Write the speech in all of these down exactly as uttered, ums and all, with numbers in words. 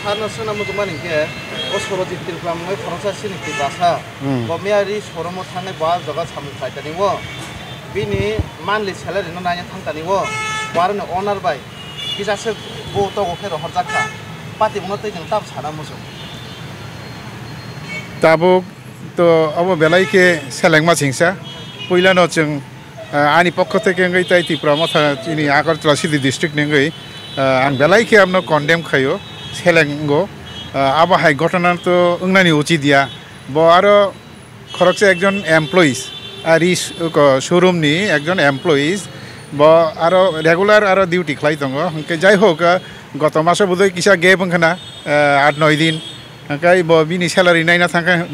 Sarno swngna muchungmani hinkhe, o Sorojit Tripura mungwi khoroksa chini Tiprasa. Hmm. Bo miyari showroom-o thangnai bo ah jaga samung khlai tani o. Bini monthly salary-no naina thang tani o. Bo aroni owner bai kisa se bo togo khe rohorjak kha. Pati bono twi chwng tam sana muchung. Tabuk to obo belai khe selengma singsa. Puilano chwng, ah, ani pokho theke wngwi tai Tipra Motha chini Agartala City District ni wngwi, ah, ang belai khe amno condemn khaio, seleng wngo. Ah, abo hai ghotona to wngnani uchit ya. Bo aro khoroksa ekjon employees, ah, ri sh-, ko, showroom ni ekjon employees, bo aro regular aro duty khlai tongo. Hwnkhe jai hok, ah, goto maso bodoi kisa gap wngkha na, ah, aat noi din. Hwnkhe bo bini salary naina thangkha,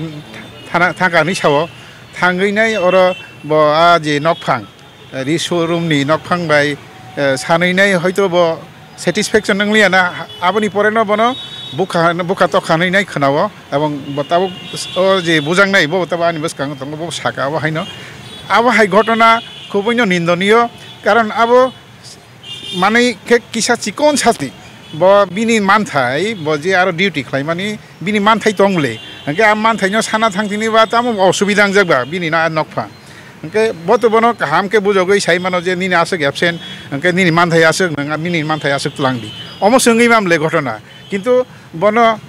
thana-, thangkha hinwi sao. Thangwi nai oro bo a je nokphang, eh, ri showroom ni nokphang bai, eh, sanwi nai hoito bo satisfaction wng liya na, aboni pore no bono bukha, bukha tokha hinwi nai khwnao. Ebong bo tabuk o je bujak nai bo tabuk ani bwskango tongo, bo saka abo haino. Abo hai ghotona khubui no nindoniyo, karon abo manwi khe kisa chikon sasti. Bo bini manthai, bo je aro duty khlaimani, bini manthai tong le. Hwnkhe a manthaino sana thangtini ba tamo osubida wngjak ba bini na nokphang. Hwnkhe bo to bono kaham khe bujogwi sai mano je nini aswk absent, hwnkhe nini manthai aswk, nwng nini manthai aswk twlang di. Omo se wngwi mam le ghotona. Kintu bono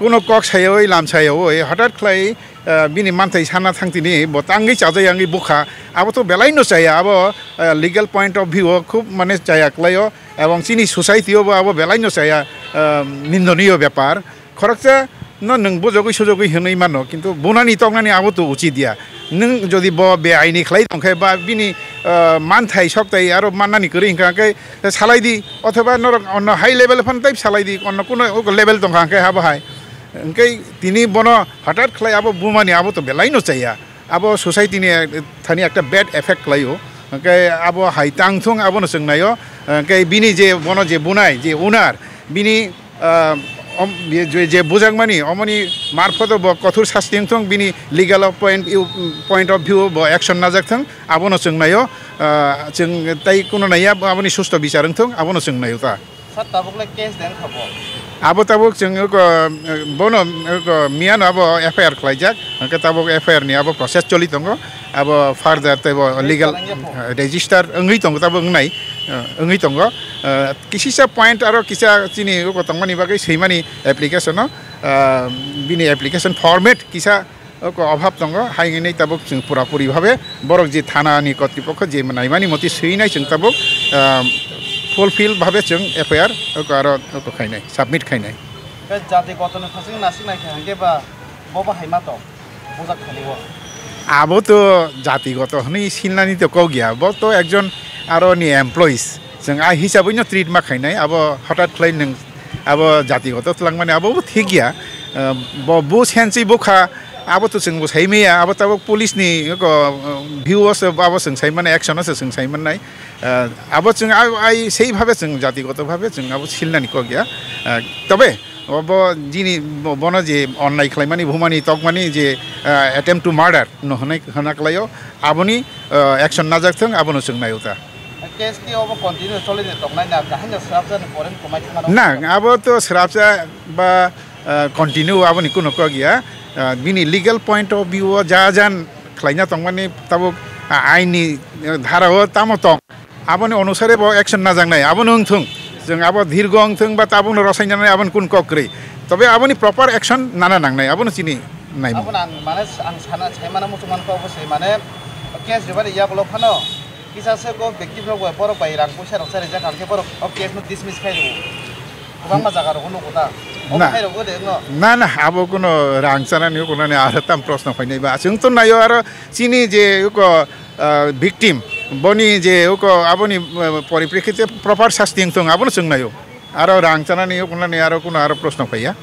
kuno kok sayawi, lam sayawi, hothat khlai, eh, bini manthai sana thangtini, bo tangwi chajak yangwi bukha, abo to belai no chaya, abo, eh, legal point of view o khub mane chaya klaio, ebong chini society o bo abo belai no chaya, eh, nindoniyo bepar. Khoroksa no nwng bujogwi sujogwi hwnwi mano, kintu bunani toknani abo to uchit ya. Nwng jodi bo beaini khlai tongkhe ba bini, eh, manthai soktai aro mannani kwrwi hwnkha khe salai di, othoba norok onno high level phano tai salai di, onno kuno level tongkha hwnkhe abo hai. Hwnkhe tini bono hothat khlai abo bumani abo to belai no chaya. Abo society ni, eh, thani ekta bad effect khlaio. Hwnkhe abo hai tang thung abono chwng naio. Hwnkhe bini je bono je bunai je owner bini, ah, om-, je, je, je bujakmani omoni marphoto bo kothor sasti wng thung, bini legal point, point of view bo action najak thung, abono chwng naio. Ah, chwng tai kuno naiya, aboni susto bichar wng thung, abono chwng naio ta. Sir, tabuk le case deng kha bo? Abo tabuk chwng oko, eh, bono oko miyano abo F I R khlaijak, hwnkhe tabuk F I R ni abo process choli tongo, abo further tei bo legal, eh, register wngwi tongo, tabuk wngnai, eh, wngwi tongo. Eh, kisisa point aro kisa chini oko tongmani bagwi swimani application o, eh, bini application format kisa oko obhab tongo, hai hwnwi tabuk chwng pura puri bhabe borok je thana ni kotripokho je naimani moti swinai chwng tabuk, ah, fulfill bhabe chwng F I R oko aro oko khainai, submit khainai. Hwnkhe jati gotoni phasing nasik nai kha hwnkhe ba bo bo hai ma tong bujak thani o. Abo to jati goto hwnwi sinani to kok ya, bo to ekjon aro ni employees. Chwng a hisabwi no treat ma khainai, abo hothat khlai nwng abo jatigoto twlangmani abo bo thik ya. Eh, bo, bo sensi bukha, abo to chwng bo sai maya, abo tabuk police ni ko, eh, view o se abo chwng sai mannai, action o se chwng sai mannai. Eh, abo chwng a, ai sei bhabe chwng jatigoto bhabe chwng abo silnani kok ya. Eh, tobe obo jini bo-, bono je onnai khlaimani, bumani, tokmani je, eh, attempt to murder no hwnai, hwna klaio, aboni, eh, action najak thung, abono chwng naio ta. Case ki obo continue choli de tongnai na, kahino srapsa ni pore komai thangna. Na, abo to srapsa ba, ah, continue aboni kuno kok ya. Ah, bini legal point of view o ja jan khlaina tongmani tabuk, ah, aini, eh, dhara o tamo tong. Aboni onusare bo action najaknai, abono wngthung. Chwng abo dirgo wngthung ba tabukno rosainani aboni kun kok kwrwi. Tobe aboni proper action nana nangnai, abono chini naimung. Abono ang mane ang sana saimana muchung mankha obo se mane case ribani yagulo phano. Kisa se ko bekti rok bai borok bai rang puisa rok chari jak hwnkhe borok o case no dismiss khai rwo. Kwbangma jaga rogo nugo ta. Obo Na. Khai rogo de no. Na, na, abo kuno rang chanani kunani aro tam proshno phainai ba. Chwng to naio aro chini je uko, ah, victim boni je uko aboni, ah, poriprekhite proper sasti wngthong abono chwng naio. Aro rang chanani kunani aro kuno aro proshno phaiya.